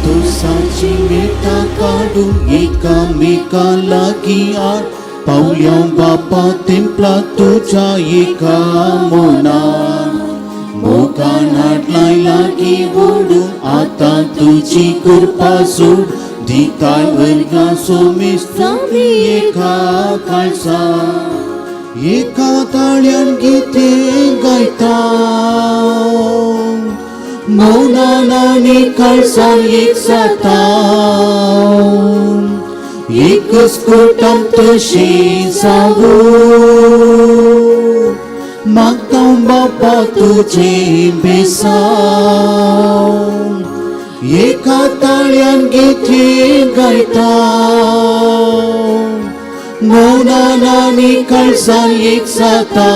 संतोषाची मेटा काडून एकामेका लागीं आड पावल्या बापा तेंपला तुज्या एका मनान मोगान हाडलाय लागीं ओडून आतां तुजी कृपा सोड दिताय वर्गां सोमेस आमी एका काळजान एका ताळ्यान गीतें गायता मौनान आनी काळजान एक जाता एकच कुटुंब तशें जावूं मागता बापा तुजें बेसांव एका ताळ्यान गीतें गायता मौनान आनी काळजान एक जाता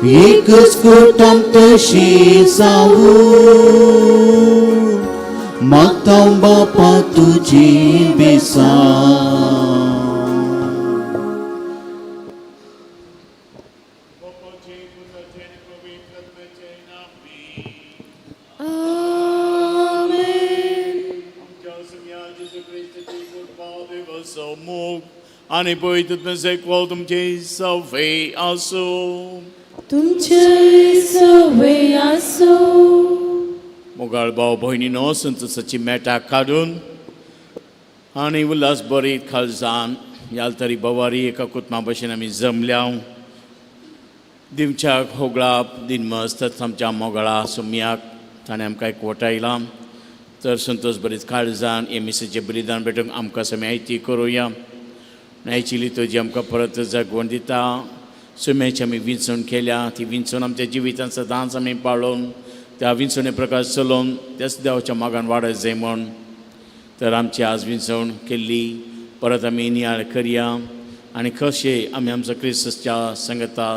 एकच कुटुंब तशें जावूं मागता बापा तुजें बेसांव. बापाचे, पुताचे आनी पवित्र आत्म्याचे नांवी. आमेन. आमच्या सुम्या जेजू क्रिस्ताची कृपा, देवाचो मोग आनी पवित्र आत्म्याचो एकवट तुमचे सवे आसूं. तुमचे सवे आसूं. मोगाळ भाव भयणीनो, संतोषाची मेटा काडून आनी उल्हास बरी खालजान याल तरी बवारी एका कुटुंबा भशेन आमी जमल्या दिवच्याक होगळाप दिनमस्त आमच्या मोगळा सुम्याक ताणें आमकां एकवटायलां. तर संतोष बरीच काळजान हे मिसेचें बलिदान भेटूंक आमकां समी करुया. न्यायची तुजी आमकां परत जागवण दिता. सुम्याची आमी विंचवण केल्या, ती विंचवण आमच्या जिवितांत सदांच आमी पाळोवन त्या विंचवणे प्रकार चलोवन त्याच देवाच्या मागान वाडत जाय म्हूण. तर आमची आज विंचवण केल्ली परत आमी नियाळ करया आनी कशें आमी आमचो क्रिस्तच्या संगता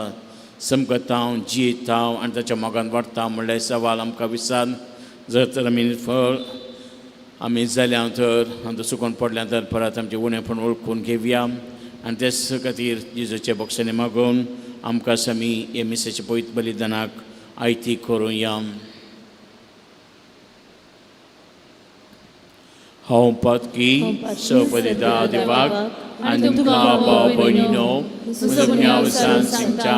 समकताव जियेताव आनी ताच्या मोगान वाडटा म्हणल्यार सवाल आमकां विचार. जर तर आमी फळ आमी जाल्या तर आमचो चुकोन पडल्या तर परत आमचें उणेपण वळखून घेवया आनी तेच खातीर जेजूचे बक्षांनी मागून आमकां आमी हे मिसेच्या पवित्र बलिदानाक आयती करुया. हांव पातकी सपदिता देवाक आनी तुमकां भाव भयणीनो म्हज्या सांगता,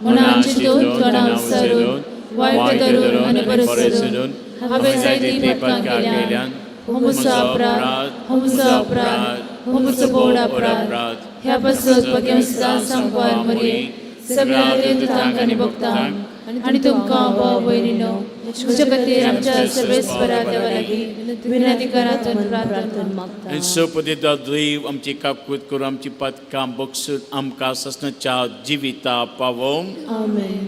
मनान चिंतून, तणाव सरून, वायट धरून आनी बरें सरून हांवें जायतीं पातकां केल्यान. हो म्हजो अपराध, हो म्हजो अपराध, हो म्हजो व्हड अपराध. ह्या पासत पक्या सदां सांगपार मरये, सगळ्या देवतांक आनी भक्तांक आनी तुमकां भाव भयणीनो म्हज्या खातीर आमच्या सर्वेस्परा देवा लागीं विनंती करात प्रार्थना मागता. आनी सपदिता देव आमची काकूत करून आमची पातकां बक्षून आमकां ससनाच्या जिविता पावोवं. आमेन.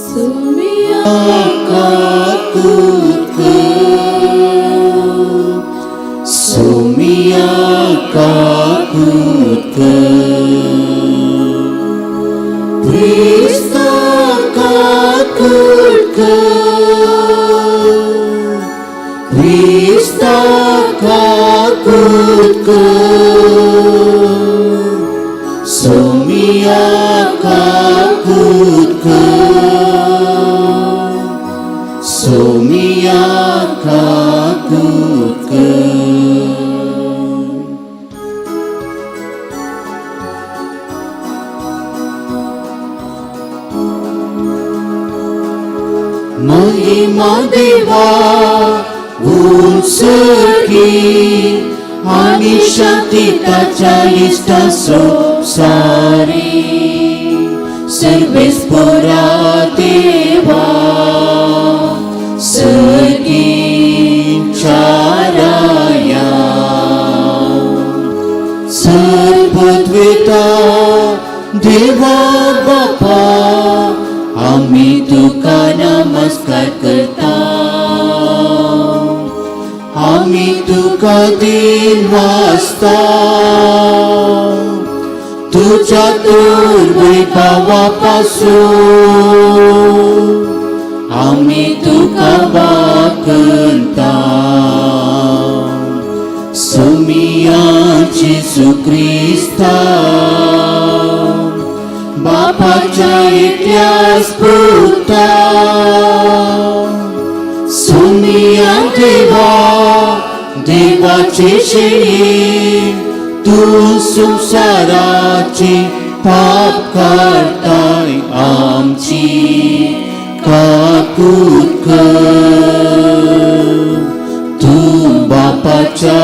सुमिया Sumia काकूत क्रिस्ता काकूत क्रिस्ता काकूत सुमिया काकूत सुमिया काकूत. महिमा देवा उंचकी आणि शांती ताच्या इश्टासो सारी. सर्वेस्परा देवा सर्गीच्या राया सर्वद्वेता देवा बापा आमी तुका नमस्कार करता. आमी तुका दिन वाचता तुझ्या तूर वैभवापासून आमी तुका वाकता. सुमिया जेजू क्रिस्ता. बापाच्या एकल्याच पुता सुमिया देवा देवाचे शेळी तूं संवसाराची पाप काडताय आमची काकूत कर. तूं बापाच्या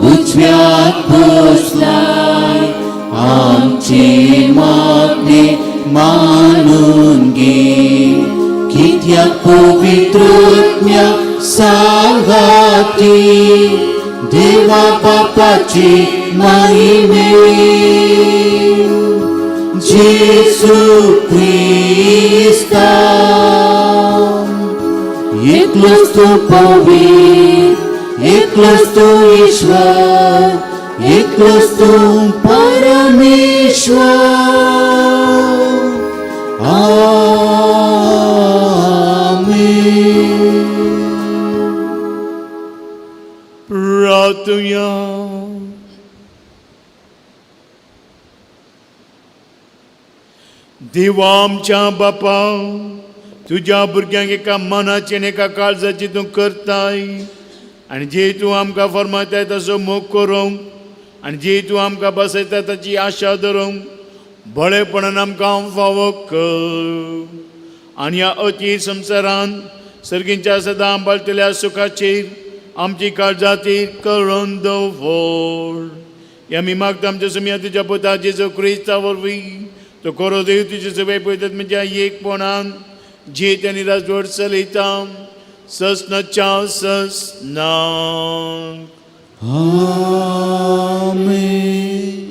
उजव्याक बसलाय आमचे मागणे मानून घे. कित्याक पवित्रज्ञा सांगाती देवा बापाची महिमे जेसू क्रिस्ता. एकलोच तूं पवित्र, एकलोच तूं ईश्वर, एकलोच तूं परमेश्वर. आमेन. प्रार्थुया. देवा आमच्या बापा, तुज्या भुरग्यांक एका मनाची आनी एका काळजाची तूं करताय आनी जे तूं आमकां फर्मायताय तसो मोग करूंक आनी जे तूं आमकां बसयता ताची आशा धरूंक बळेपणान आमकां फावो कर. आनी ह्या अती संवसारान सर्गींच्या सदां पालतल्या सुखाचेर आमची काळजाती करून दवर. ह्या आमी मागता आमच्या सुमया तुज्या पुता जेजू क्रिस्ता वरवीं. तो खरो देव तुजे सगळे पळयतात म्हणजे एकपणान जे आनी राजवट चलयता ससनाच्या ससनाक. आमेन.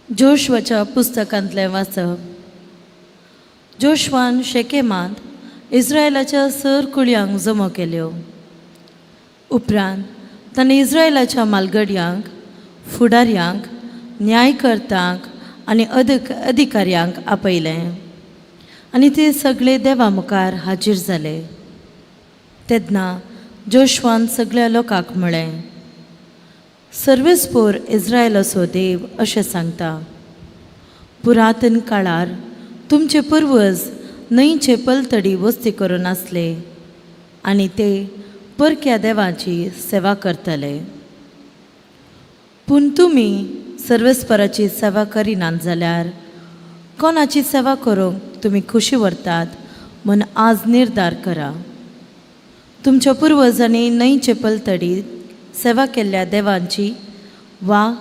जोशवाच्या पुस्तकांतलें वाचप. जोशवान शेकेमांत इस्रायलाच्या सर कुळयांक जमो केल्यो. उपरांत ताणें इस्रायलाच्या मालगड्यांक, फुडाऱ्यांक, न्यायकर्तांक आनी अधिकाऱ्यांक आपयलें आनी ते सगळे देवा मुखार हाजीर जाले. तेन्ना जोशवान सगळ्या लोकांक म्हळें, सर्वेस्पोर इस्रायलाचो देव अशें सांगता, पुरातन काळार तुमचे पुर्वज न्हंयचे पलतडी वस्ती करून आसले आनी ते परक्या देवाची सेवा करतले. पूण तुमी सर्वेस्पराची सेवा करिनात जाल्यार कोणाची सेवा करूंक तुमी खुशी व्हरतात म्हूण आज निर्धार करा. तुमच्या पुर्वजांनी न्हंयचे पलतडी सेवा केल्ल्या देवांची वा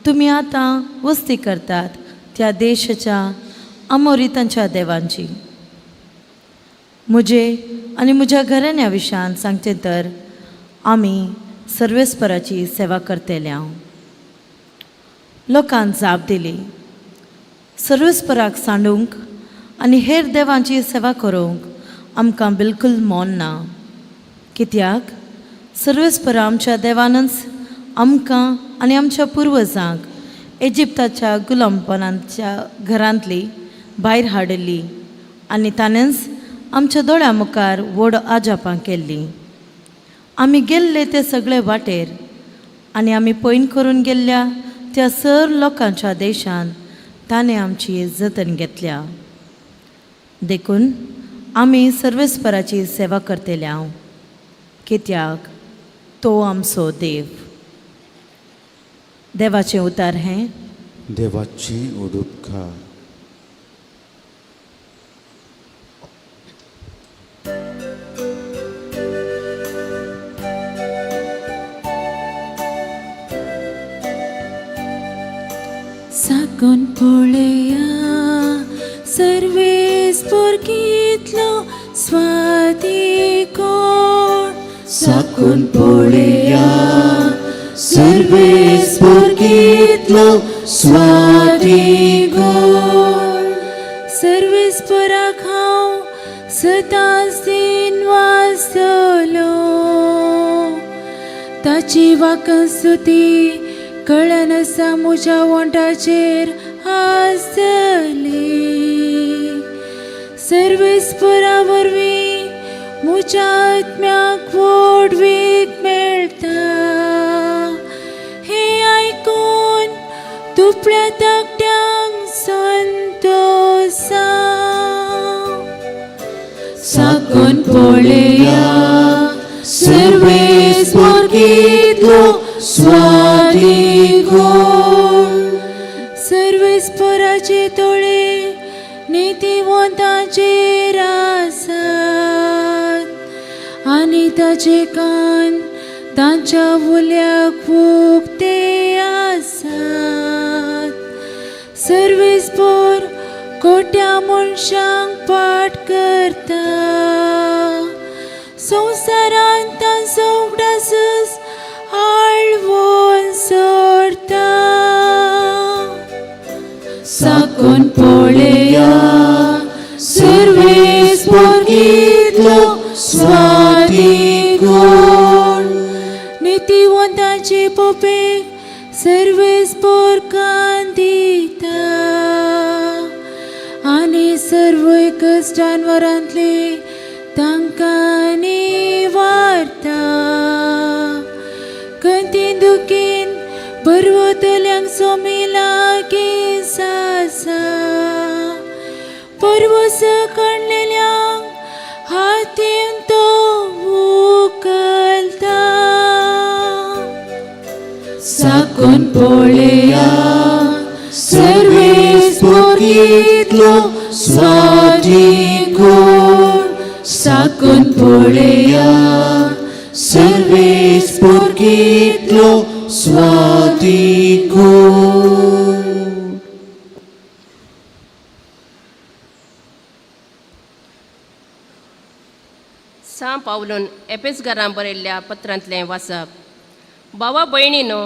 तुमी आतां वस्ती करतात त्या देशाच्या अमोरितांच्या देवांची. म्हजे आनी म्हज्या घराण्या विशयान सांगचें तर आमी सर्वेस्पराची सेवा करतले. हांव लोकान जाप दिली, सर्वेस्पराक सांडूंक आनी हेर देवांची सेवा करूंक आमकां बिलकूल मोन ना. कित्याक सर्वेस्परा आमच्या देवानच आमकां आनी आमच्या पुर्वजांक इजिप्ताच्या गुलामपणाच्या घरांतली भायर हाडिल्ली आनी ताणेंच आमच्या दोळ्या मुखार व्हड आजापां केल्लीं. आमी गेल्ले ते सगळे वाटेर आनी आमी पयण करून गेल्ल्या त्या सर लोकांच्या देशांत ताणें आमची जतन घेतल्या. देखून आमी सर्वेस्पराची सेवा करतले हांव, कित्याक तो आमचो देव. देवाचें उतार हें. देवाची उडुपकार. साकून पळया सर्वेस्पोर कितलो स्वाती कोण. साकून पळया सर्वेस्पोर कितलो स्वाती गोड. सर्वेस्पोराक हांव सदांच दिन वाचतलो. ताची वाकस्तुती कळनासा म्हज्या वोंटाचेर आसतली. सर्वेस्परा वरवीं म्हज्या आत्म्याक व्हडवीक मेळटा. हें आयकून दुबळ्या धाकट्यांक संतोश साकून पळया सर्वेस्पर कितलो स्वादीक गुण. सर्वेस्पराचे दोळे नितीवंताचेर आसात आनी ताचे कान तांच्या उल्याक उक्ते आसात. सर्वेस्पर खोट्या मनशांक पाट करता, संवसारांत तांचो उगडासच आळवून सोडता. साकून पळया सर्वेस्पर कितलो स्वादीक गुण. नितीवंताचे पोपेक सर्वेस्पर कान दिता आनी सर्वय जानवरांतले तांकां निवारता. कंतीन दुखीन पर्वतल्यांक सोमी लागीं आसा, पर्वस काडलेल्यांक हातीन तो उखलता. साकून पळया सर्वेस्पर कितलो स्वादीक गुण. साकून पळया सर्वेस्पर कितलो स्वादीक गुण. सां पावलून एपेसगारां बरयल्ल्या पत्रांतलें वाचप. भावा भयणीनो,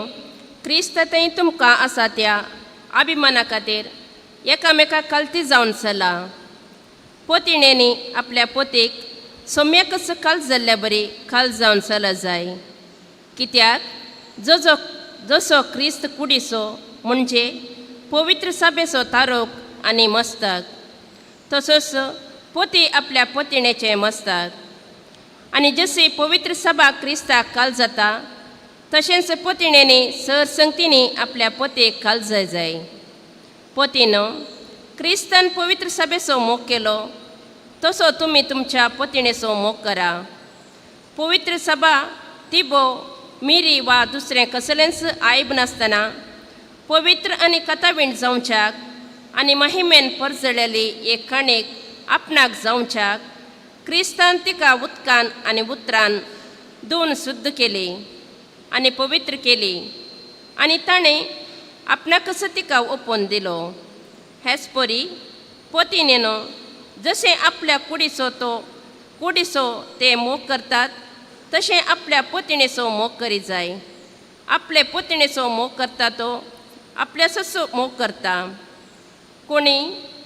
क्रिस्त थंय तुमकां आसा त्या अभिमाना खातीर एकामेकाक कलती जावन चला. पोतिणेंनी आपल्या पोतीक सोम्याकच काल जाल्ल्या बरी काल जावन चला जाय, कित्याक जो जो जसो क्रिस्त कुडीचो म्हणजे पवित्र सभेचो तारोक आनी मस्तक, तसोच पोती आपल्या पोतिणेचें मस्तक. आनी जशी पवित्र सभा क्रिस्ताक काल जाता, तशेंच पोतिणेंनी सर संगतींनी आपल्या पोतेक काल जाय जाय. पोतीनो, क्रिस्तान पवित्र सभेचो मोग केलो तसो तुमी तुमच्या पोतिणेचो मोग करा. पवित्र सभा तिबो मिरी वा दुसरें कसलेंच आयब नासतना पवित्र आनी कथावीण जावच्याक आनी महिमेन परजळ्ळेली एक कणीक आपणाक जावच्याक क्रिस्तान तिका उदकान आनी उतरान धुवन शुद्ध केली आनी पवित्र केली आनी ताणें आपणाकच तिका ओपून दिलो. हेच परी पोतीनेनो जशें आपल्या कुडीचो तो कुडीचो ते मोग करतात, तशें आपल्या पोतिणेचो मोग करी जाय. आपले पोतिणेचो मोग करता तो आपल्याचोच मोग करता. कोणी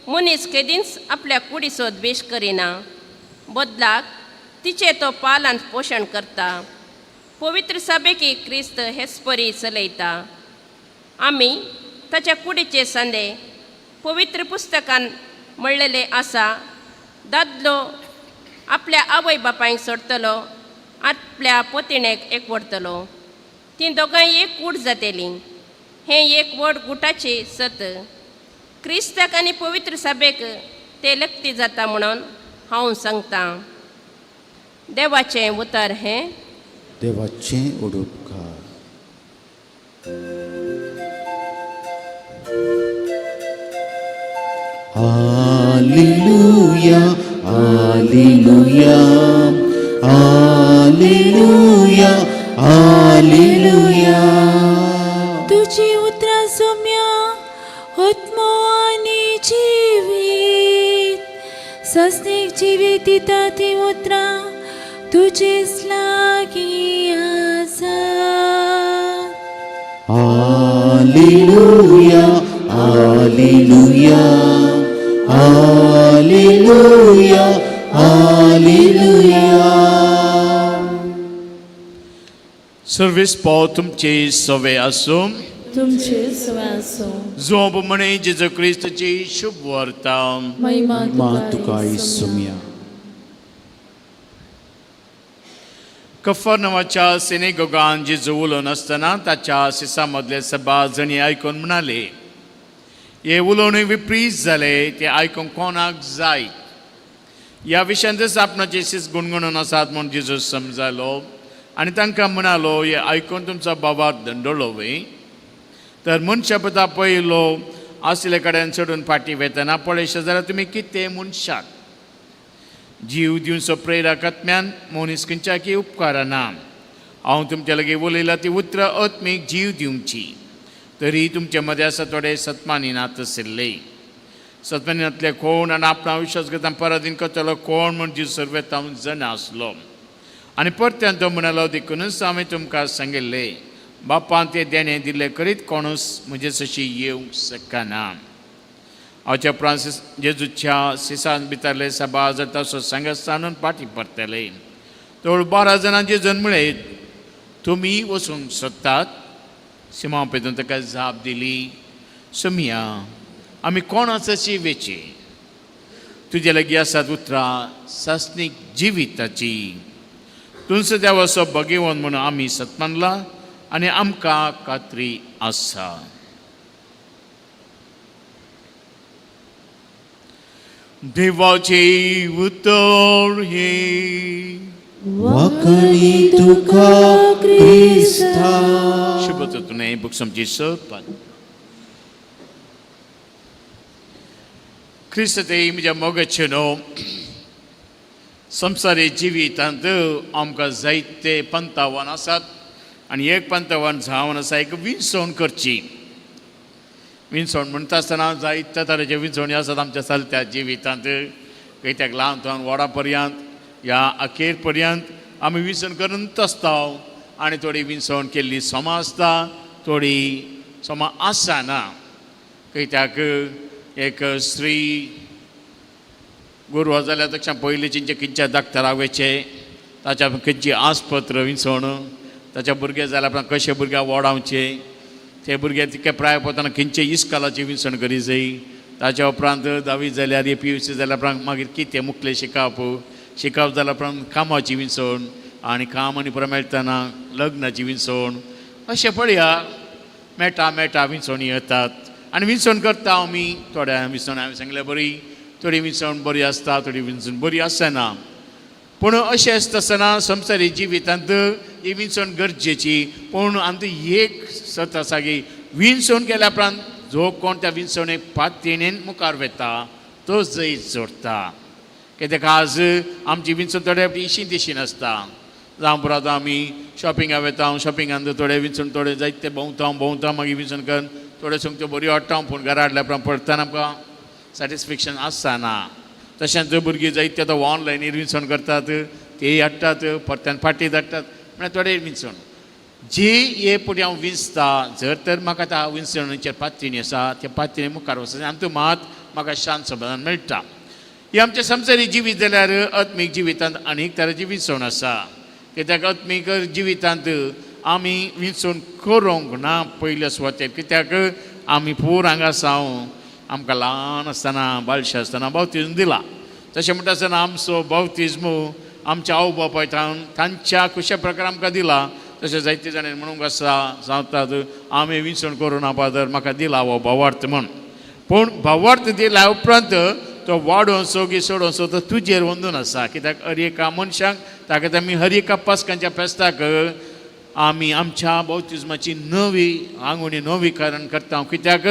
मनीस केदींच आपल्या कुडीचो द्वेश करिना, बदलाक तिचें तो पालांत पोशण करता. पवित्र सभेकी क्रिस्त हेच परी चलयता. आमी ताच्या कुडीचे सांदे. पवित्र पुस्तकान म्हणलेलें आसा, दादलो आपल्या आवय बापायक सोडटलो, आपल्या पोतिणेक एकवडतलो, तीं दोगांय एक कूड जातलीं. हें एक व्हड गुटाचें सत. क्रिस्ताक आनी पवित्र सभेक ते लक्ती जाता म्हणून हांव सांगतां. देवाचें उतर हें. देवाचें उडुपकार. Hallelujah, hallelujah, hallelujah, hallelujah. तुजी उतरां सोम्या आत्मो आनी जिवीत, सस्नीक जिवीत दिता ती उतरां तुजेच लागीं आसा. Hallelujah, hallelujah, hallelujah, hallelujah. सर्वेस्पर तुमचे सवे आसूं. तुमचे सवय आसूं. जोब म्हणे जेजू क्रिस्तची शुभ वार्ता. महिमा मा तुका तुका. सुमया. कफर नांवाच्या सिनेगोगान जेजू उलोवन आसतना ताच्या सिसा मदले सभा जणी आयकून म्हणाले, हे उलोवणे विपरीत जाले, ते आयकूंक कोणाक जाय? ह्या विशयांतच आपणाचे सीस गुणगुणून आसात म्हूण जेजू समजालो आनी तांकां म्हणालो, हे आयकून तुमचो बाबा दंडलो वे? तर मनशा पुता पयलो आशिल्ले कडेन चडून फाटीं वेतना पळयशे जाल्यार तुमी कितें मनशाक जीव दिवचो प्रेरक आत्म्यान मनीस खंयच्याकी उपकारना. हांव तुमच्या लागीं उलयलां ती उतरां आत्मीक जीव दिवची, तरी तुमचे मदें आसा थोडे सत्मानी नात आशिल्ले. सत्मानिनातले कोण आनी आपणा विश्वास करता पराधीन करतलो कोण म्हूण जीव सर्वेत हांव जाणा आसलो. आनी परत्यान तो म्हणालो, देखूनच हांवें तुमकां सांगिल्लें, बापान तें देणें दिल्लें करीत कोणूच म्हजे सशी येवंक शकना. हाच्या फ्रांसीस जेजूच्या सिसान भितरले सभा जर तसो सांगत आणून पाटी परतले. तर 12 जाणां जेजून म्हळें, तुमी वचूंक सोदतात? सिमांव पेद्रून ताका जाप दिली, सोमया, आमी कोणाच वेची? तुजे लागीं आसात उतरां सासणीक जिविताची. तुमचो देवाचो भगेवन म्हणून आमी सत मानला आनी आमकां खात्री आसा. देवाचे उतर हे. वाकणी तुका क्रिस्ता. शुभ तुने बुक्समची सरपत क्रिस्त ते म्हज्या मोगाचे न्हू. संवसारी जिवितांत आमकां जायते पंतावन आसात आनी एक पंतावन जावन आसा एक विनसवण करची. विनसवण म्हणटा आसतना जायत्या तरेचे विनसवणी आसात आमच्या चलत्या जिवितांत. कित्याक ल्हान ल्हान व्हडा पर्यंत ह्या अखेर पर्यंत आमी विनसवण करूनच आसता आनी थोडी विनसवण केल्ली समा आसता, थोडी समा आसना. कित्याक एक स्त्री गुरवार जाल्यार तशें पयलीं चिंचे खंयच्या डाक्टराक वयचें, ताच्या खंयची आस्पत्र विंचवण, ताच्या भुरगे जाल्यार आपणाक कशें भुरग्याक वोडावचें, ते भुरगे तितके प्राय पळयतना खंयचे इस्कालाची विंचवण करी जाय. ताच्या उपरांत धावी जाल्यार पी यू सी जाल्या उपरांत मागीर कितें मुखलें शिकप, शिकप जाल्या उपरांत कामाची विंचवण आनी काम आनी परत मेळटना लग्नाची विंचवण. अशें पळया मेळटा मेळटा विंचवणी येतात आनी विंचवण करता आमी. थोड्या विंचवण हांवें सांगल्या बरी, थोडी विंचवण बरी आसता, थोडी विंचवण बरी आसना. पूण अशें आसता आसतना संवसारी जिवितांत ही विंचवण गरजेची. पूण आमकां एक सत आसा की विंचवण केल्या उपरांत जो कोण त्या विंचवणेक पातयेन मुखार वता तो जैत जोडटा. कित्याक आज आमची विंचवण थोडे इशी तिशीन आसता. जावं पुरो, आतां आमी शॉपिंगाक वता, शॉपिंगान थोडे विंचून थोडे जायते भोंवता भोंवता, मागीर विंचून करून थोडे सोमत्यो बऱ्यो हाडटा, पूण घरा हाडल्या उपरांत पळयतना आमकां सॅटिस्फेक्शन आसना. तशेंच भुरगीं जायते आतां ऑनलायनीर विंचवण करतात, ते हाडटात, परत्यान फाटीं धाडटात. म्हळ्यार थोडे विंचवण जी हे पुढे हांव विंचता, जर तर म्हाका त्या विंचवणेचेर पातयेणी आसा, त्या पातयेणी मुखार वचना आनी मात म्हाका शांत समाधान मेळटा. ही आमच्या संवसारी जिवीत जाल्यार आत्मीक जिवितांत अनेक तरांची विंचवण आसा. कित्याक आत्मीक जिवितांत आमी विंचवण करूंक ना पयल्या सुवातेर. कित्याक आमी पूर हांगा आसा, आमकां ल्हान आसतना बाळशे आसतना बावतिज्म दिला. तशें म्हणटा आसतना आमचो बावतिज्म आमच्या आवय बापाय तांच्या खुशा प्रकार आमकां दिला. तशें जायते जाणांनी म्हणूंक आसा, सांगतात, आमी विंचवण करूं ना फादर, म्हाका दिला हो भावार्थ म्हण. पूण भावार्थ दिल्या उपरांत तो वाडोवचो की सोडोवचो तो तुजेर अंदून आसा. कित्याक हर एका मनशाक ताका आमी हर एका पास्कांच्या फेस्ताक आमी आमच्या बावतिज्माची नवी आंगवणी नवीकरण करता. कित्याक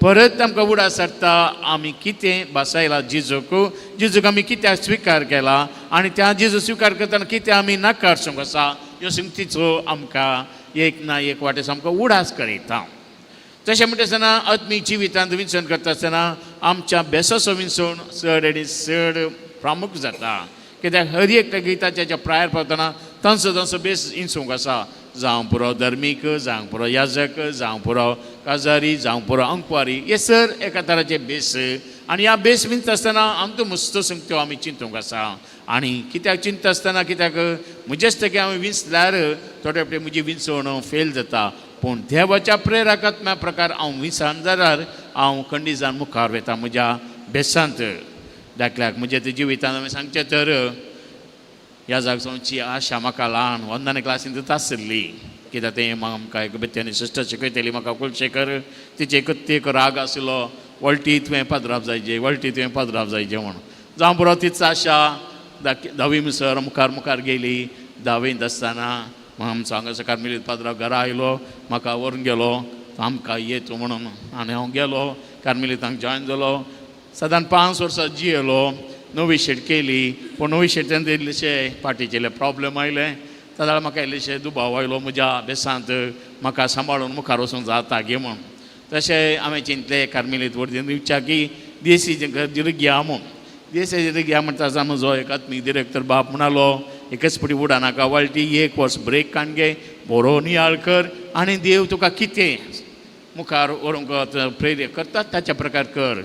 परत आमकां उडास सरता आमी कितें बसायला जेजूक, जेजूक आमी कित्याक स्विकार केला आनी त्या जेजू स्विकार करतना कितें आमी नाकारसूंक आसा, ह्यो संगतीचो आमकां एक ना एक वाटेचो आमकां उडास करयता. तशें म्हणटा आसतना आत्मीक जिवितांत विंचवण करता आसतना आमच्या बेसाचो विंचवण चड आनी चड प्रामुख जाता. कित्याक हर एक गिताच्या ज्या प्रायर पावतना तांचो तांचो बेस विंचूंक आसा. जावं पुरो धर्मीक, जावं पुरो याजक, जावं पुरो काजारी, जावं पुरो अंकवारी, हे सर एका तराचे बेस. आनी ह्या बेस विंचता आसतना आमचो मुस्त त्यो आमी चिंतूंक आसा. आनी कित्याक चिंतता आसतना, कित्याक म्हजेच तगे हांवें विंचल्यार थोडे फावटी म्हजी विंचवण फेल जाता, पूण देवाच्या प्रेरकात्म्या प्रकार हांव विंचान जाल्यार हांव खंडीजान मुखार वता म्हज्या बेसांत. दाखल्याक म्हज्या ते जिवितांत हांवें सांगचें तर ह्या जागची आशा म्हाका ल्हान वंदन क्लासींतच आशिल्ली, कित्याक तें आमकां एक बेत्यानी सिस्टर शिकयतली म्हाका कुलशेखर, तिचे एकच एक राग आशिल्लो, वळटी तुवें पदराप जायचे, वळटी तुवें पदराप जायचे म्हूण. जावं पुरो तीच आशा धावी मिसर मुखार मुखार गेली. धावेंत आसतना आमचो हांगासर कार्मेलीत पाद्राव घरा आयलो, म्हाका व्हरून गेलो, आमकां येत म्हणून. आनी हांव गेलो कार्मेलीतांक जॉयन जालो. सादारण 5 वर्सां जियेलो, नवी शेट केली. पूण नवी शेटीन इल्लेशे पार्टीचे प्रॉब्लम आयले, त्या जाल्यार म्हाका इल्लेशे दुबाव आयलो म्हज्या बेसांत, म्हाका सांबाळून मुखार वचूंक जाता गे म्हूण. तशें हांवें चिंतलें कार्मेलीत वर्दीन दिवच्या की देसी घ्या म्हूण. देसी घ्या म्हणटा आसतना म्हजो एक आत्मीक डिरेक्टर बाप म्हणालो, एकच फावटी उडा नाका वाळटी, 1 वर्स ब्रेक काडून घे, बरो नियाळ कर आनी देव तुका कितें मुखार व्हरूंक प्रेरीत करता ताच्या प्रकार कर.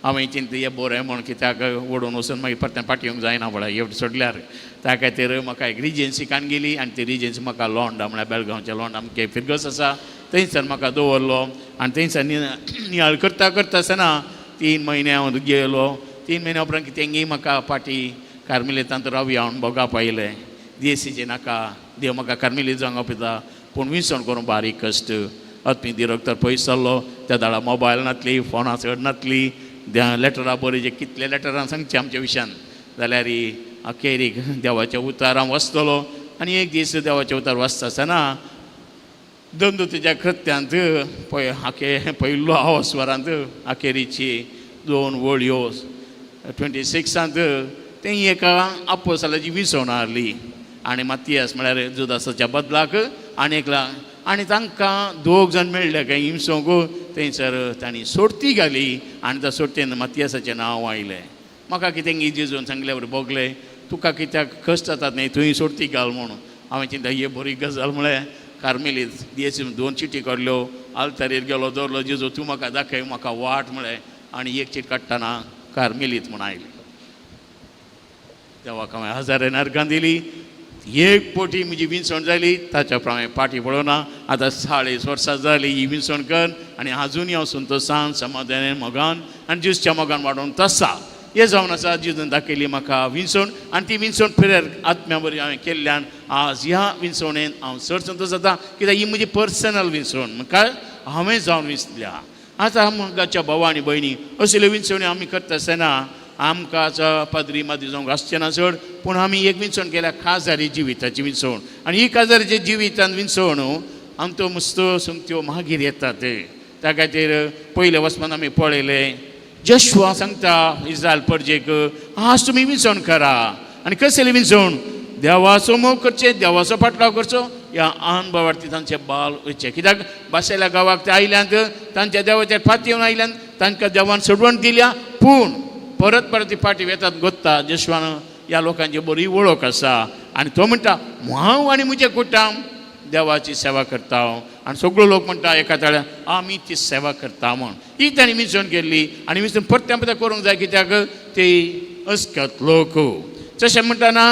हांवें चिंतलें हें बरें म्हूण, कित्याक ओडून वचून मागीर परतें फाटीं येवंक जायना पळय एवढें सोडल्यार. त्या खातीर म्हाका एक रिजन्सी काडून गेली आनी ती रिजन्सी म्हाका लोंडा म्हळ्यार बेळगांवच्या लोंडा आमगे फिरगस आसा थंयसर म्हाका दवरलो. आनी थंयसर नियाळ करता करता आसतना 3 म्हयने हांव गेलो. 3 म्हयन्या उपरांत तेंगी म्हाका फाटीं कार्मेलितांत रावया म्हूण भोगाप आयलें. डीएसीचें नाका, देव म्हाका कार्मेलीत जावंक आपयता, पूण विसवण करूंक बारीक कश्ट. आत्मी डिरेक्टर पयस जाल्लो, त्या दाडा मोबायल नासली, फोनां चड नासली, लेटरां बरयचे, कितले लेटरां सांगचे आमच्या विशयान. जाल्यार अखेरीक देवाच्या उतार हांव वाचतलो. आनी एक दीस देवाच्या उतार वाचता आसतना दंदुतीच्या कृत्यांत पळय आखे पयलो आवाज अखेरीची 2 वळयो 26 तें एका आपोसालाची विसवण हाडली आनी मातियास म्हळ्यार जुदासाच्या बदलाक आनी एकला आनी तांकां 2 जाण मेळ्ळे काय हिमसोंक, थंयसर तांणी सोडती घाली आनी त्या सोडटेन मातियासाचें नांव आयलें. म्हाका कितें जेजून सांगले बरें भोगलें, तुका कित्याक कश्ट जातात न्ही, तुवें सोडती घाल म्हणून. हांवें चिंता ही बरी गजाल म्हळें. कार्मेलीत डीएसी 2 चिटी काडल्यो, आल्तारेर गेलो, दवरलो, जेजू तूं म्हाका दाखय म्हाका वाट म्हळें. आनी एक चीट काडटना कार्मेलीत म्हूण आयली. देवाक हांवें हजारान अर्गां दिली. 1 पटी म्हजी विंचवण जाली, ताच्या प्रमाणे फाटीं पळोवना. आतां 40 वर्सां जाली ही विंचवण कर आनी आजुनूय हांव संतोशान समाधानान मोगान आनी जेजूच्या मोगान वाडोवन तसा हें जावन आसा. जेजून दाखयली म्हाका विंचवण आनी ती विंचवण प्रेयर आत्म्या बरी हांवें केल्ल्यान आज ह्या विंचवणेन हांव चड संतोश जाता, कित्याक ही म्हजी पर्सनल विंचवण, म्हाका हांवें जावन विंचल्या. आतां मोगाच्या भाव आनी भयणी असल्यो विंचवण्यो आमी करता आसतना आमकां पाद्री माद्री जावंक आसचें ना चड, पूण आमी एक विंचवण केल्या काजारी जिविताची विंचवण. आनी ही काजारीच्या जिवितान विंचवण आमचो मस्त सोमत्यो मागीर येतात. त्या खातीर पयले वचपान आमी पळयलें जश्वा सांगता इस्रायल परजेक, आज तुमी विंचवण करा. आनी कसली विंचवण? देवाचो मोग करचें, देवाचो फाटलाव करचो, ह्या अणभवार्थी तांचे बाल वयचें. कित्याक बासेल्या गांवाक ते आयल्यात, तांच्या देवाचेर फाटी येवन आयल्यान, तांकां देवान सोडवण दिल्या, पूण परत परत ती फाटी वेतात गोत्ता. जशवान ह्या लोकांची बरी वळख आसा आनी तो म्हणटा हांव आनी म्हजें कुटुंब देवाची सेवा करता. आनी सगळो लोक म्हणटा एका ताळ्यान आमी ती सेवा करता म्हूण. ही तांणी विंचवण केल्ली आनी विंचून परतें परतें करूंक जाय, कित्याक ते अस्कत लोक. तशें म्हणटना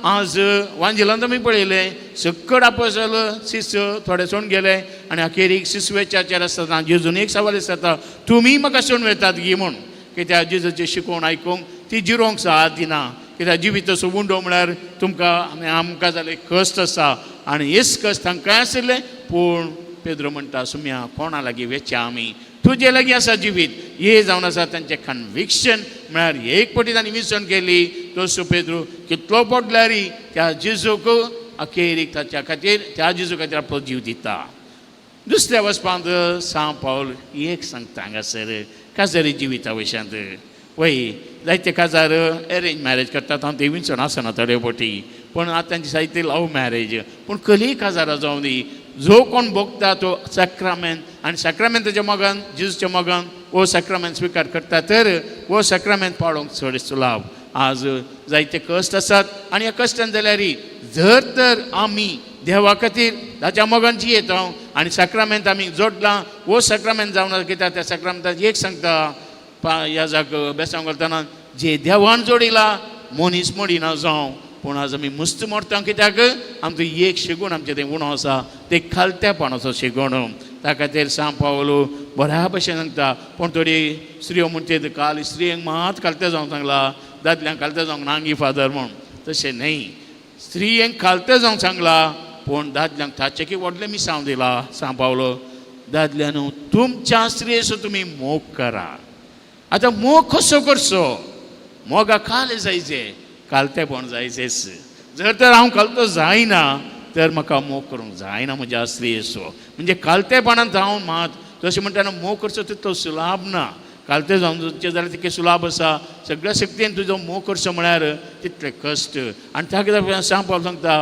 आज वांजिलांत आमी पळयलें सकड आपोसल शिस थोडे सोडून गेले आनी अखेरीक शिसवेच्याचेर आसतना जेजून एक सवाल आसता, तुमी म्हाका सोडून वेतात गी म्हूण. कित्याक जेजूचें शिकोवण आयकूंक ती जिरोवंक साथ दिना, कित्याक जिविताचो उंडो म्हळ्यार तुमकां आमकां जालें कश्ट आसा आनी हेच कश्ट तांकांय आशिल्लें. पूण पेद्रो म्हणटा सुम्या कोणा लागीं वेच्या आमी, तुजे लागीं आसा जिवीत. हे जावन आसा तांचें कन्विक्शन, म्हळ्यार एक पटी तांणी विसण केली. तसो पेद्रो कितलो पडल्यार त्या जेजूक अखेरीक ताच्या खातीर त्या जेजू खातीर आपलो जीव दिता. दुसऱ्या वचपांत सांव पावल एक सांगता हांगासर काजारी जिविता विशयांत. वय जायते काजार एरेंज मॅरेज करतात, हांव ते विंचण आसना थोडे पटी, पूण आतां तांची जायते लव मॅरेज. पूण कली काजारां जावं दी, जो कोण भोगता तो साक्रामेंत आनी साक्रामेंताच्या मोगान जेजूच्या मोगान हो साक्रामेंत स्विकार करता तर हो साक्रामेंत पाळोवंक चड सुलाभ. आज जायते कश्ट आसात आनी ह्या कश्टान जाल्यार जर तर आमी देवा खातीर ताच्या मोगान जियेता आनी साक्रामेंत आमी जोडलां. हो साक्रामेंत जावन कित्याक त्या साक्रामेंताक एक सांगता ह्या जाग बेसांव घालतना जे देवान जोडिला मनीस मोडिना जावं. पूण आज आमी मुस्त मोडटा कित्याक आमचो एक शिगूण आमचें तें उणो आसा तें खालत्यापणाचो शिगूण. त्या खातीर सांव पावलो बऱ्या भशेन सांगता. पूण थोडी स्त्रियो म्हणटे काल स्त्रियांक मात खालतें जावंक सांगला, दादल्यांक खालतें जावंक नांगी फादर म्हूण. तशें न्हय, स्त्रियांक खालतें जावंक सांगला पूण दादल्यांक ताचें की व्हडलें मिसांव दिला सांव पावलो. दादल्यानू तुमच्या स्त्रियेचो तुमी मोग करा. आतां मोग कसो करचो? मोगा खाल जायचे, खालतेपण जायचेच. जर तर हांव खालतो जायना तर म्हाका मोग करूंक जायना म्हज्या स्त्रियेचो. म्हणजे खालतेपणान जावन मात तशें म्हणटना मोग करचो तितलो सुलाभ ना. खालते जावचें जाल्यार तितकें सुलाभ आसा, सगळ्या शक्तीन तुजो मोग करचो म्हळ्यार तितले कश्ट. आनी त्या खातीर सांव पावल सांगता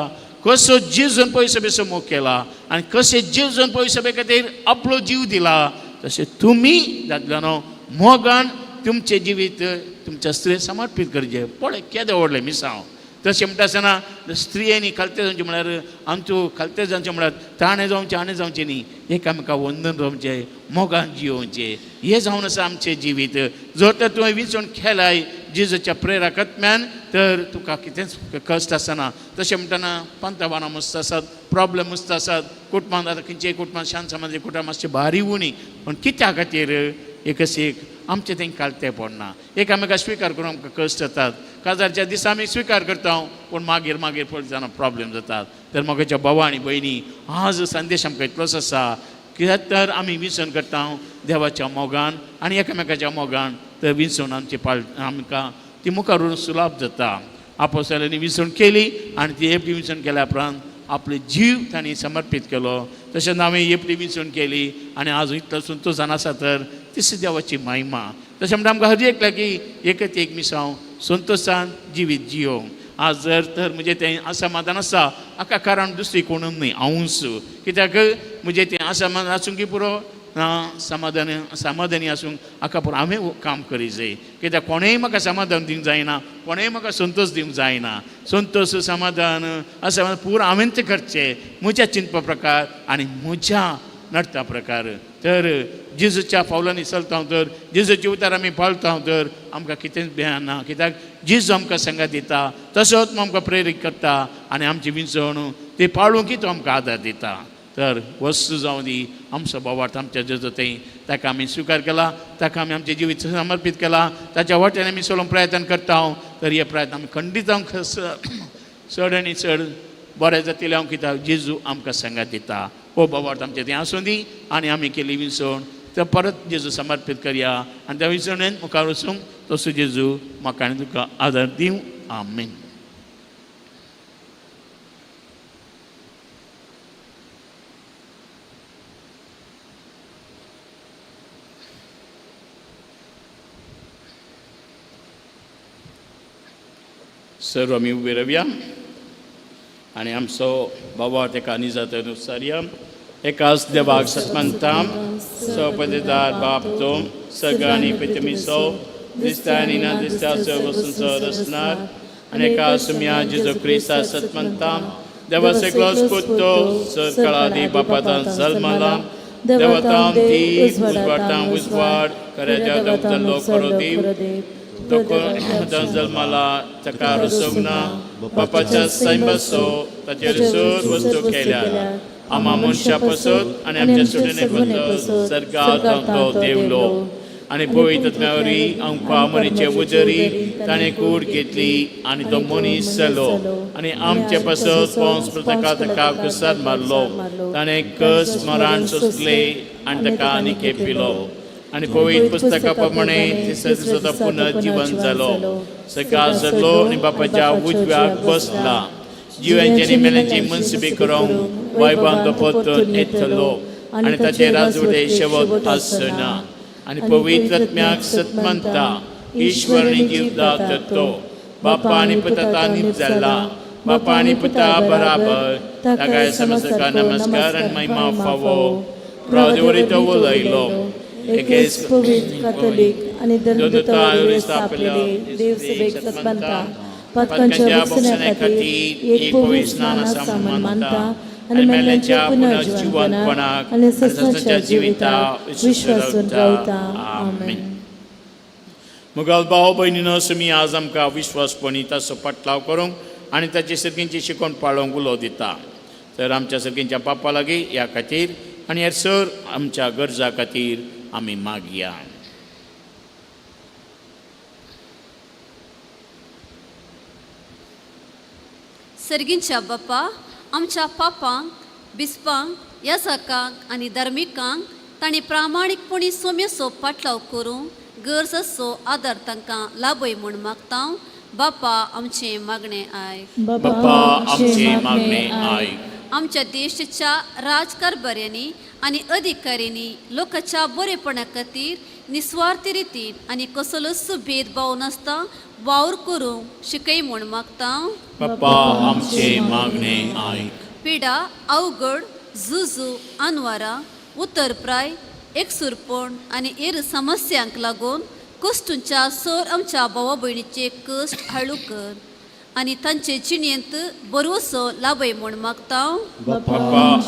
कसो जेजून पयसो बेसो मोग केला आनी कशें जेजून पयसो बे खातीर आपलो जीव दिला तशें तुमी दादल्यानो मोगान तुमचें जिवीत तुमच्या स्त्रियेक समर्पीत करचें. पळय केदें व्हडलें मिसांव. तशें म्हणटा आसतना स्त्रियांनी खालते जावचें म्हळ्यार आमच्यो खालते जावचें म्हळ्यार ताणें जावचें आणे जावचें न्ही, एकामेका वंदन जावचें, मोगान जियोवचें. हें जावन आसा आमचें जिवीत. जर तर तुवें विंचून केलाय जेजूच्या प्रेरकत्म्यान तर तुका कितेंच कश्ट आसना. तशें म्हणटना पंतबानां मस्त आसात, प्रोब्लेम मस्त आसात कुटुंबांत. आतां खंयचेय कुटुंबांत शांत समाजी कुटुंब मातशें भारी उणी, पूण कित्या खातीर एकच एक आमचें तें खालतें पडना. एकामेका स्विकार करून आमकां कश्ट जातात. काजारच्या दिसा आमी स्विकार करता पूण मागीर मागीर पळय जाणां प्रोब्लेम जातात. तर म्हज्या भावा आनी भयणी आज संदेश आमकां इतलोच आसा कित्याक तर आमी विंचून करता देवाच्या मोगान आनी एकामेकाच्या मोगान तर विंचून आमची पाळ आमकां ती मुखार व्हरून सुलाभ जाता. आपोसल्यांनी विंचवण केली आनी ती एकटी विंचवण केल्या उपरांत आपले जीव तांणी समर्पीत केलो. तशेंच हांवें एकटी विंचवण केली आनी आज इतलो संतोशान आसा तर तीच देवाची महिमा. तशें म्हणटा आमकां हर एकल्या की एकच एक मिसांव संतोशान जिवीत जियोवंक. आज जर तर म्हजें तें असमाधान आसा हाका कारण दुसरी कोणूच न्हय हांवूच. कित्याक म्हजें तें असमाधान आसूंक की पुरो ना समाधान समाधानी आसूंक हाका पुरो हांवें काम करी जाय. कित्याक कोणेंय म्हाका समाधान दिवंक जायना, कोणेंय म्हाका संतोश दिवंक जायना. संतोश समाधान असमाधान पुरो हांवें तें करचें म्हज्या चिंतपा प्रकार आनी म्हज्या नडता प्रकार. तर जेजूच्या पावलांनी चलता तर जेजूची उतार आमी पाळता तर आमकां कितेंच भियान ना. कित्याक जेजू आमकां सांगात दिता, तसोच आमकां प्रेरीत करता आनी आमची विंचवण ती पाळूंक तो आमकां आदार दिता. तर वस्तू जावं दी आमचो भावार्थ आमच्या जेजू थंय ताका आमी स्विकार केला, ताका आमी आमचें जिवीत समर्पीत केला, ताच्या वाटेन आमी चलोवंक प्रयत्न करता. तर हे प्रयत्न आमी खंडीत जावंक चड आनी चड बरें जातलें हांव कित्याक जेजू आमकां सांगात दिता. हो भावार्थ आमचें थंय आसूं दी आनी आमी केली विंचवण तर परत जेजू समर्पीत करया आनी त्या विंचवणेन मुखार वचूंक तसो जेजू म्हाका आनी तुका आदार दिवं. आमेन. सर्व आमी उबे रावया आनी आमचो बाबा तेका निजात नुसारया. एकाच देवाक सतमंता सपदेदार बाप तो सगळ्यांनी पितमिसो दिसता आनी ना दिसता सर्व वस्तूंचो रचणार आनी एका सुम्या जेजू क्रिस्ता सतमंता देवा सगळोच पुतो सरकाळादी बापातान जल्मला देवतां दीप उजवाडतां उजवाड खऱ्याच्या देवतालो खरो दीव तो जल्मला ताका रुसूंक ना बापाच्या सैमाचो ताचेर सोद वस्तू केल्या आमा मनशा पसत आनी आमच्या सुटणे पसत सर्गात तो देवलो आनी पवित्र आत्म्यावरी आमकां मनीचे उजरी ताणें कूड घेतली आनी तो मनीस जालो आनी आमचे पासत पोंस ताका ताका कुसार मारलो. ताणें कस मराण सोंसले आनी ताका आनी खेपिलो आनी पवित्र पुस्तका प्रमाणे तिसऱ्या दिसा तो पुनर्जीवन जालो. सकाळ जालो आनी बापाच्या उजव्याक बसला. जिव्यांची आनी मेल्यांची मनसुबी करूंक वायबान तो परतून येतलो आनी ताचे राजवटे शेवट आसना. आनी पवित्र आत्म्याक सतमंता ईश्वर आनी जीवदात तो बापा आनी पुता नीब जाला बापा आनी पुता बराबर ताका समजका नमस्कार आनी महिमा फावो. प्रवरी तो उलयलो एकेच पवित्र कातोलीक आनी धर्मदूतावरी स्थापलेले देवसभेक सतमंता पातकांच्या बक्षण्या खातीर एक पवित्र स्नान आसा म्हण मानता. आनी मेल्ल्यांच्या पुनर्जिवनपणाक आनी सस्नाच्या जिविताक विश्वासून रावता. आमेन. मुगाल भाव भयणीनो, सुमी आज आमकां विश्वासपणी ताचो पाटलाव करूंक आनी ताचे सर्गींची शिकवण पाळोवंक उलो दिता. तर आमच्या सर्गींच्या बापा लागीं ह्या खातीर आनी हेर सर आमच्या गरजा खातीर आमी मागया. सर्गींच्या बापा, आमच्या पापांक, बिस्पांक, याजकांक आनी धार्मिकांक तांणी प्रामाणीकपणी सोम्याचो पाटलाव करूंक गरज आसचो आदार तांकां लाभय म्हूण मागता. बापा आमचें मागणें आयक. बापा आमचे मागणें आयक. आमच्या देशाच्या राजकारभाऱ्यांनी आनी अधिकाऱ्यांनी लोकांच्या बरेपणा खातीर निस्वार्थी रितीन आनी कसलोच भेदभाव नासता वावर करूंक शिकय म्हूण मागता. बापा आमचे मागणें आयक. पिडा, अवघड, जुजू, अनवारा, उतरप्राय, एकसूरपण आनी हेर समस्यांक लागून कश्टूंच्या सर आमच्या भावा भयणीचे कश्ट हाळू कर आनी तांचे जिणेंत बरोसो लाभय म्हूण मागता. बापा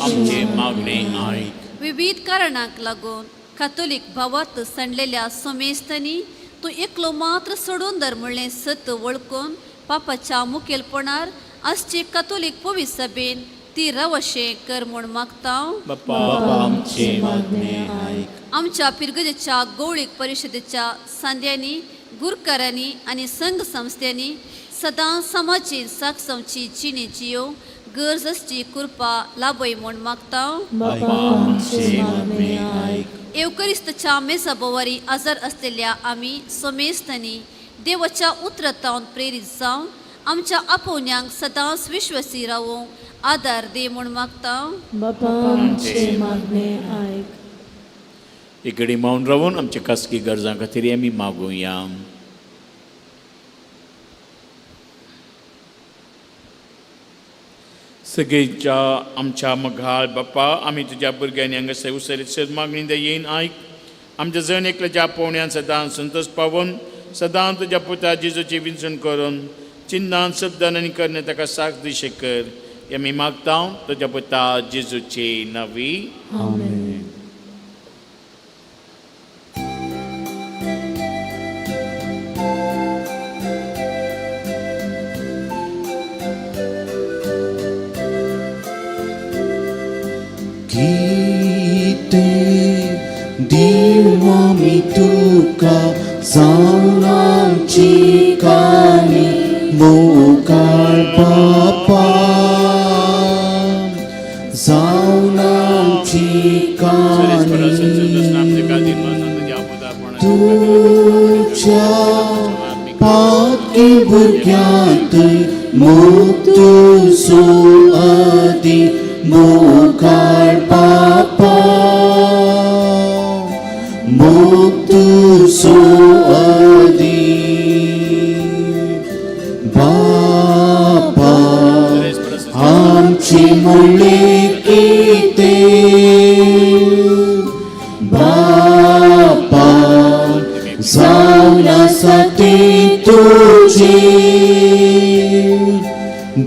आमचे मागणें आयक. विविध कारणांक लागून कातोलीक भावात सांडलेल्या समेस्तांनी तूं एकलो मात्र सोडून धर म्हणलें सत वळखून पापाच्या मुखेलपणार आजचे कातोलीक पवित्र सभेन ती रावशें कर म्हूण मागता. बापा आमचे मागणें आयक. आमच्या पिरगजेच्या गौळीक परिशदेच्या सांद्यांनी, गुरकारांनी आनी संघ संस्थ्यांनी सदां समाजीन साक्षांची जिणी जियो गरज आसची कृपा लाभय म्हूण मागता. बापा आमचे मागणें आयक. येवकरिस्तच्या मेजा बोवारी आजार असलेल्या आमी सोमेस्तांनी देवाच्या उतरांत प्रेरीत जावन आमच्या आपोवण्यांक सदांच विश्वासी रावूंक आदार दे म्हूण मागता. बापा आमचे मागणें आयक. इकडे मौन रावून आमच्या खासगी गरजां खातीर आमी मागुया. सगळीच्या आमच्या मघाळ बापा, आमी तुज्या भुरग्यांनी हांगासर उसरीत सर मागणी दयेन आयक. आमच्या जण एकल्याच्या पोवण्यान सदां संतोष पावोवन सदां तुज्या पुता जेजूची विंचण करून चिन्नान शब्दान आनी करणे ताका साथ दिशे कर. आमी मागता तुज्या पुता जेजूची नवी. आमेन. गीते दिवं आमी तुका जावन आमची काणी मोगाळ बापा, जावन आमची काणी तुज्या पाकी भुरग्यांत मोग तुजो आदी मोगाळ बापा, मोग तुजो आदी बापा. आमची मुळे कितें बापा, जावन आसा ती तुजी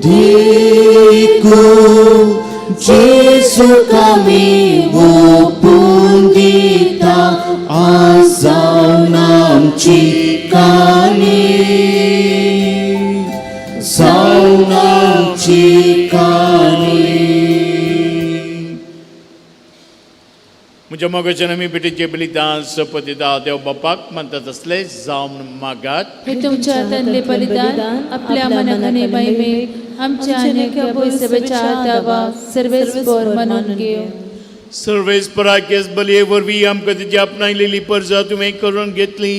देखून जेजूक आमी ओंपून दिता आज जावन आमची काणी, जावन आमची काणी. म्हज्या मोगाच्या आमी भेटीचे बलिदान सपदिता देव बापाक म्हणतात असले जावन मागात. हे तुमच्या हातांतले बलिदान आपल्या मनाखाने महिमेक आमच्या आनी सभेच्या दावा सर्वेस्पर मानून घेव. सर्वेस्पराकेस बलये वरवीं आमकां तुजी आपणायलेली परजा तुवें करून घेतली.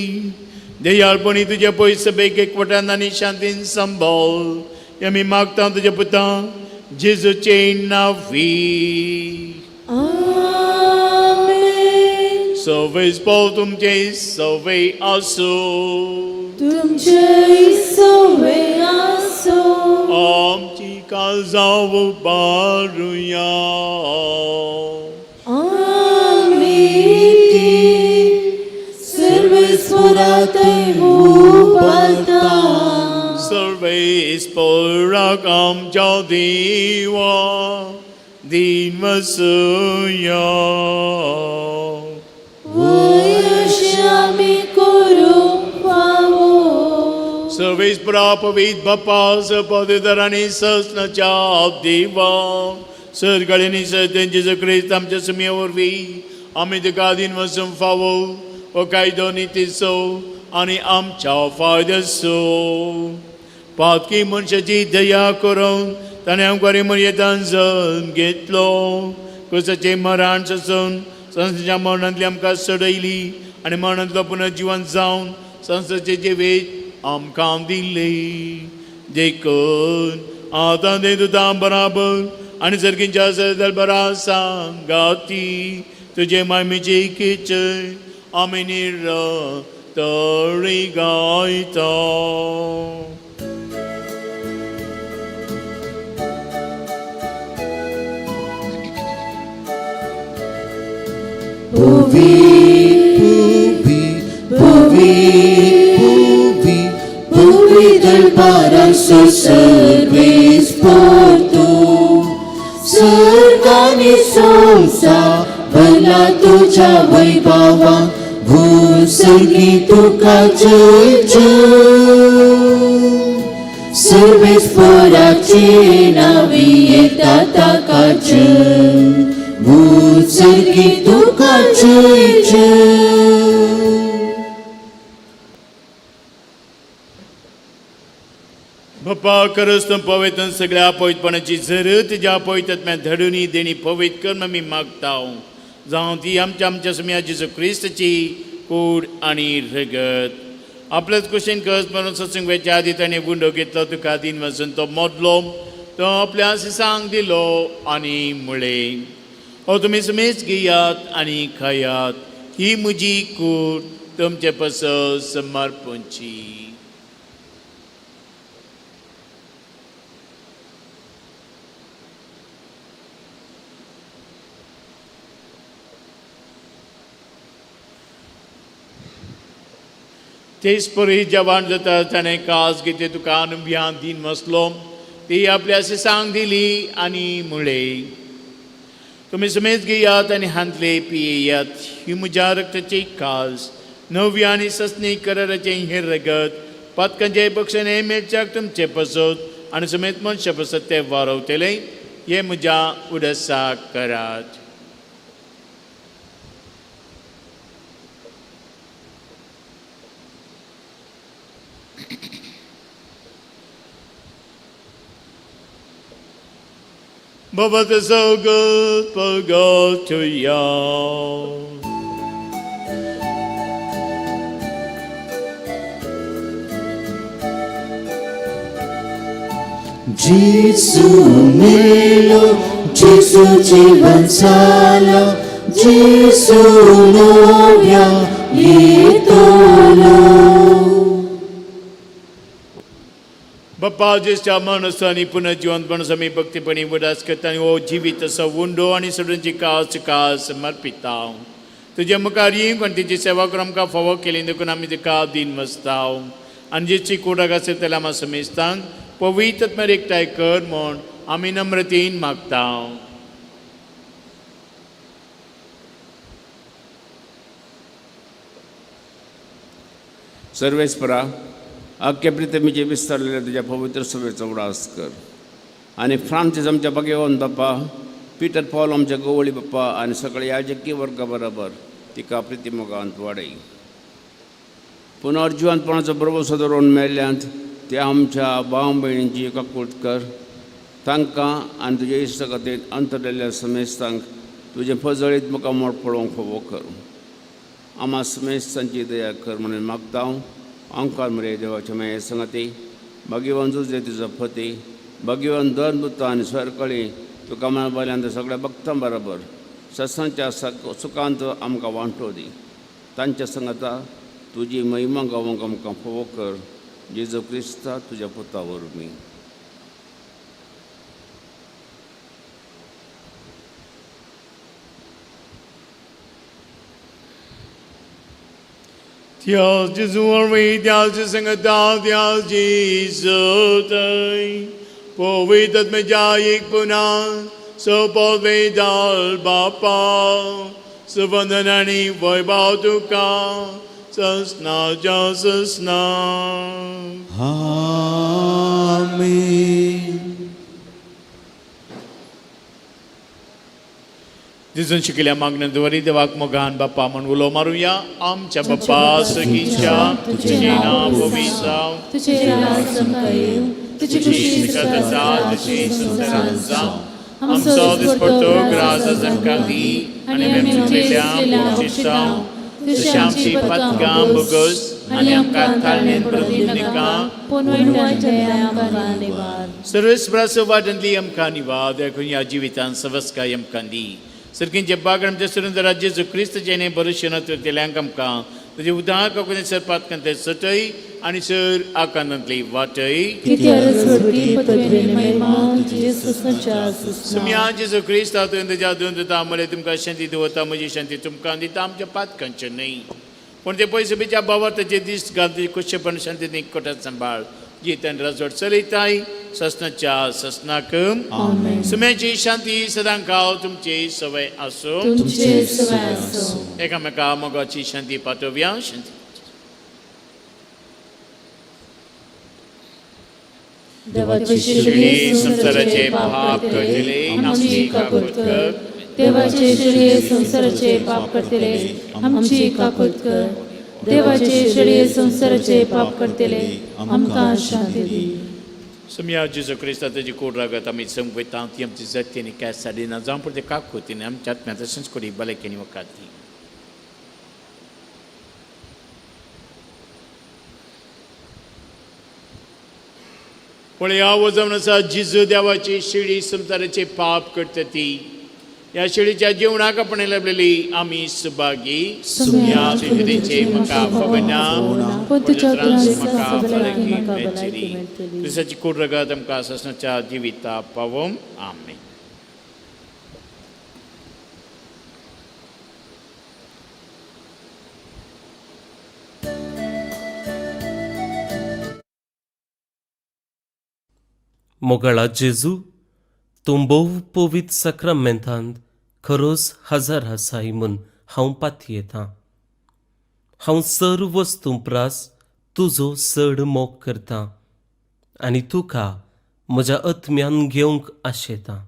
दयाळपणी तुज्या पय सभेक एकवटान आनी शांतीन संभाळ. आमी मागता तुज्या पुता जेजूचे नांवी. आमेन. सर्वेस्पर तुमचे सवे आसूं. तुमचे सवे आसो. आमची काळजां उबारुया. आमी ती सर्वेस्परातय उबारता. सर्वेस्पराक आमच्या देवा दिन वसुया. वयशी आमी करूंक फावो. सर्वेस पवीत बाप्पा सपदर आनी ससनाच्या देवा सरगळ्यांनी सत्य जेजू क्रिस्त आमच्या सुमया वरवीं आमी तुका दिन वसूंक फावो हो कायदो नितीचो आनी आमच्या फायद्याचो. पातकी मनशाची दया करून ताणें आमकां मर्यादान जल्म घेतलो, क्रुसाचें मरण सोसून संस्थेच्या मरणांतली आमकां सोडयली आनी मरणांतलो पुनर्जिवन जावन संस्थेचे जिवीत आमकां दिले. देखून आतां ते तुता बराबर आनी सर्गींच्या दलबरा सांगाती तुजे मायमेची किचय आमी निरतरी गायता. पुवी पुवी पुवी पुवी दरबारासो सर्वेस पोर्तू सर्गानी संसा भरला तुझ्या वैभवा भूसर्गी तुका जय जय. सर्वेस्पराचे नावी येता ताका जय भूसर्गी तुका जय जय. बापा खरंच तूं पवित्र सगळ्या पवित्रपणाची जर तुज्या पवित्र धाडून देणी पवित्र कर आमी मागता. जावं ती आमच्या आमच्या सुमया जेजू क्रिस्ताची कूड आनी रगत. आपल्याच कुशीन कस मरून सत्संग वेच्या आदी ताणें गुंडो घेतलो, तुका दिन वचून तो मोडलो, तो आपल्या सिसांक दिलो आनी म्हळें, हो तुमी सुमेज घेयात आनी खायात, ही म्हजी कूड तुमचे पसत समर्पणची. तेच परी जेवण जाता ताणें कास घेतली, तुका अनुभयान दिन वसलो, ती आपल्या सिसांक दिली आनी म्हळें, तुमी समेज घेयात आनी हांतले पियेयात, ही म्हज्या रक्ताची कास नवी आनी ससनी कराराचें हें रगत पातकांचे बक्षणे मेळच्याक तुमचे पसत आनी समेत मनशा पसत ते वारवतले, हे म्हज्या उडसाक करात. Baba so good for God to y'all. Gesù melo, Gesù जीवन झाला, Gesù नव्या येतोलो. बाप्पा जेच्या मनस आनी पुनर्जिवंतपण आमी भक्तीपणी उदास करता आनी हो जिवीत असो उंडो आनी सगळ्यांची कास कास समर्पिता. तुजे मुखार येवंक आनी तुजी सेवा करून आमकां फावो केली देखून आमी तुका दिन वसता आनी जेची कुडाक आसता जाल्यार आमकां समेस्तांक पवित्र आत्म्यार एकठांय कर म्हूण आमी नम्रतेन मागता. सर्वेस्परा आख्या प्रितमीचे विस्तारलेल्या तुज्या पवित्र सभेचो उडास कर आनी फ्रांसीस आमच्या भाग्यवंत बाप्पा, पिटर पॉल आमच्या गवळी बाप्पा आनी सगळे याजकी वर्गा बरोबर तिका प्रितिमोगांत वाडय. पुनर्जिवंतपणाचो भरवंसो दवरून मेल्ल्यांत त्या आमच्या भाव भयणींची काकूट कर, तांकां आनी तुज्या इश्टा खातीर अंतरलेल्या समेस्तांक तुजें फजळीत मुखामळ पळोवंक फावो कर. आमा समेस्तांची दया कर म्हणून मागता. अंकार मरे देवाच्या माये संगती भाग्यवान जुजे तुजो फती भाग्यवान दर दुता आनी सरकळी तुका मना सगळ्या भक्तां बरोबर सत्सांच्या सुखांत आमकां वांटो दी. तांच्या संगता तुजी महिमा गावंक आमकां फावो कर. जेजू क्रिस्ता तुज्या पुता वरवीं. Dios Gesù orvi, Dios Gesù Dios Gesù tai. Povitat me jaik puna, सोपवेदाल बापा सुबंधन आनी वैभव तुका ससनाच्या ससना. आमेन. जेजून शिकिल्ल्या मागण्यांद्वारे देवाक मोगान बाप्पा म्हण उलो मारुया. आमच्या बाप्पा सगीच्या तुझें नांव पवित्र जावं, तुझे राज आमकां येवं, तुजी खुशी इत्सा जाता तशी संवसारांत जावं. आमचो दिसपट्टो ग्रास आज आमकां दी आनी आमी चुकलेल्या बक्षिसांव तशी आमची पथकां भोगोस आनी आमकां ताळणेन पडूं नाका पूण वायटांतल्यान आमकां निवार. सर्वेस्पराचो वाटेंतली आमकां निवार देखून ह्या जिवितान सवस्काय आमकां दी. सर्कींचे बागड आमच्या सुरेंद्र जेजू क्रिस्त जेणे बरोशें तेल्यांक आमकां तुजे उदाक कोणी सरपात ते सटय आनी सर आकांतांतली वाटय. कित्यार सोडटी पदवी महिमा तुझे ससनाच्या ससना. सुम्या जेजू क्रिस्त तुवें तुज्या दोन दिता मरे तुमकां शांती दवरता, म्हजी शांती तुमकां दिता, आमच्या पातकांचें न्हय पूण ते पयशे बिच्या बाबर ताचे दीस घाल तुजी खुशेपण शांती कोटात सांबाळ जी तांणी राजवट चलयताय ससनाच्या ससनाक. सुम्याची शांती सदां काळ तुमची सवय आसूं. तुमचे सवय आसूं. एकामेका मोगाची शांती पाठोवया. शांती देवाचे शिडी शिडी संवसाराचे पाप करतले आमची काकूत कर. देवाचे शिडये संवसाराचे पाप करतले आमची काकूत कर. देवाचे शिडये संवसाराचे पाप करतले आमकां शांती दी. सुम्या जेजू क्रिस्ता तुजी कोड रागत आमी संपयता ती आमची जाती आनी काय साडिना जावं पूण ते काकुतीन आमच्या आत्म्या तशेंच कोडी भलायकेनी वखात दी. पळया जावन आसा जेजू देवाची शिडी संवसाराचे पाप करता ती ह्या शिडीच्या जेवणाक आपण लाभलेली आमी सुभागी. सुम्या तुजेचे म्हाका फवना पूण तुज्या त्रास त्रास म्हाका भलायकी भलायकी म्हाका मेळटली. भलायकी मेळटली. क्रिस्ताची कोड रगत आमकां ससनाच्या जिविता पावोवं. आमेन. मोगाळा जेजू, तूं भोव पवित्र साक्रामेंतांत खरोच हजर आसाय म्हूण हांव पातयेतां. हांव सर्व वस्तूं प्रास तुजो चड मोग करतां आनी तुका म्हज्या आत्म्यान घेवंक आशेतां.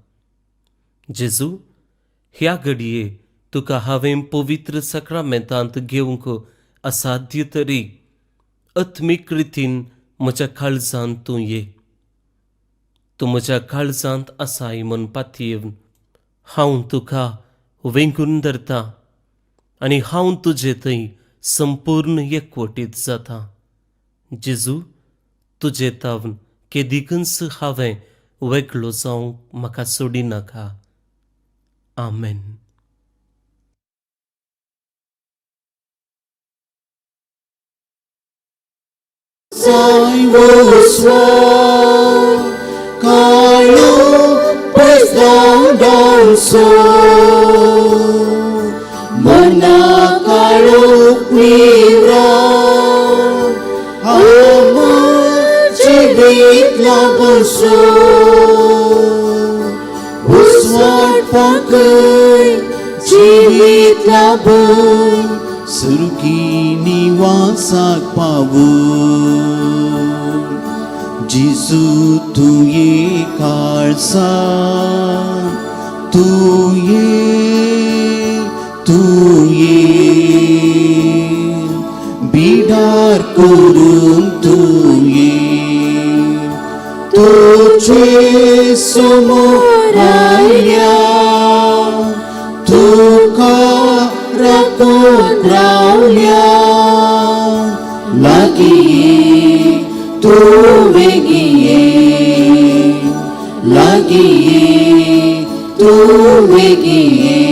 जेजू, ह्या घडये तुका हांवें पवित्र साक्रामेंतांत घेवंक असाध्य तरी आत्मीक रितीन म्हज्या काळजांत तूं ये. तूं म्हज्या काळजांत आसाय म्हूण पातयेवन हांव तुका वेंगून धरतां आनी हांव तुजे थंय संपूर्ण एकवटीत जाता. जेजू, तुजे तावन केदिकूच हांवें वेगळो जावंक म्हाका सोडिनाका. आमेन. काळो पयस मना काळो निवरा जिवीत लाबसो उसवाट पाकय जिवीत लाबय सुरकी निवासाक पावूं. जेजू तुये काळसा तुये तुये बिडार करून तुये तुझे समोर आयल्या तुका राखून रावल्या लागीं तूं वेगीं ये लागीं ये तूं वेगीं ये.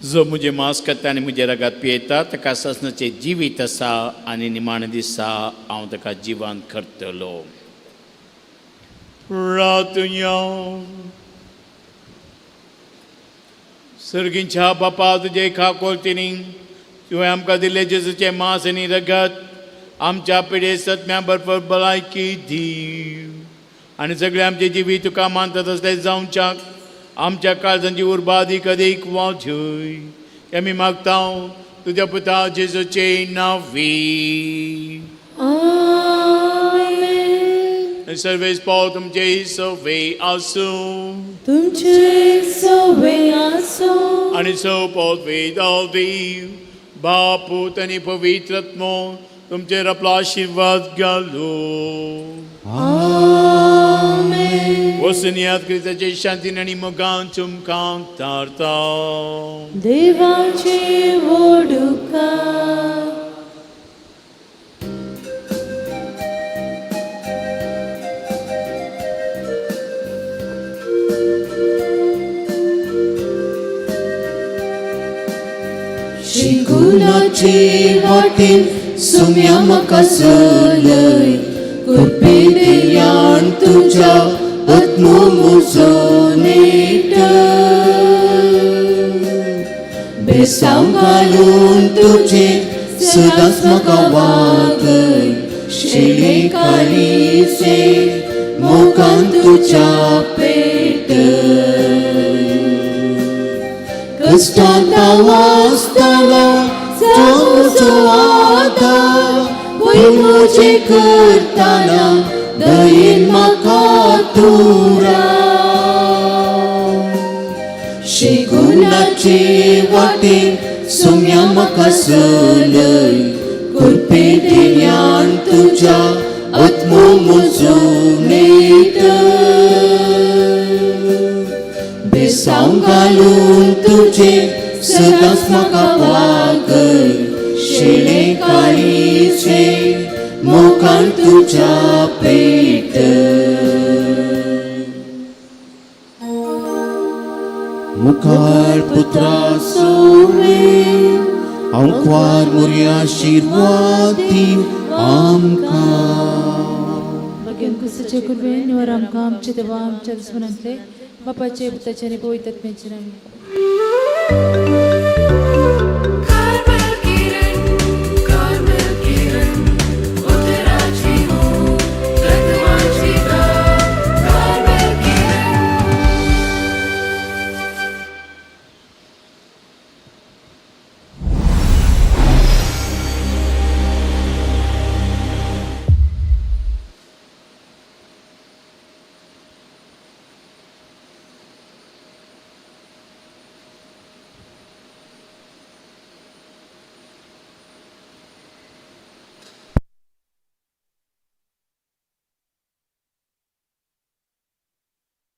जो म्हजें मांस खाता आनी म्हजें रगात पियेता ताका सासणाचें जिवीत आसा आनी निमाणें दिसा हांव ताका जिवान करतलो. रातया सर्गींच्या बापा तुजे खाकोलतिनी तुवें आमकां दिल्लें जेजूचें मांस आनी रगत आमच्या पिडे सत्म्या भरपूर भलायकी दी आनी सगळे आमचे जिवीत तुका मानतात असले जावच्याक आमच्या काळजांची उर्बा अदीक अदीक वाजय. आमी मागता तुज्या पुता जेजूचे नांवी. आमेन. सर्वेस पाव तुमचे सवे आसूं तुमचे सवे आसूं. आनी सोपत वेदावी बापूत आनी पवित्र आत्मो तुमचेर आपलो आशिर्वाद घालू. वसुनियात क्रिस्ताचे शांतीन आनी मोगान तुमकां तारता. देवाचे वोडुका. शिगुणाचे वाटेन सुम्या म्हाका चलय कृपेन तुज्या आत्मो म्हजो नेट बेसांव घालून तुजें सदांच म्हाका वागय शिले काळीचे मोगान तुज्या पेटय कश्टांत आसतना जावचो आदार म्हजें करतना दयेन म्हाका तूं राव. शिगुणाचे वाटेन सुम्या म्हाका चलय कृपेन तुज्या आत्मो म्हजो नेट बेसांव घालून तुजें सदांच म्हाका वागय शिळे काळीचे मोगान तुज्या पेटय. मुखार पुत्रा सोवे अंकवार मोरया आशिर्वाद दी आमकां. भगेन कुसाचे कुर्बे निवर आमकां आमचे देवा आमच्या दुस्मनांतले बापाचे पुताचे आनी पवित्र आत्म्याचे नांवान.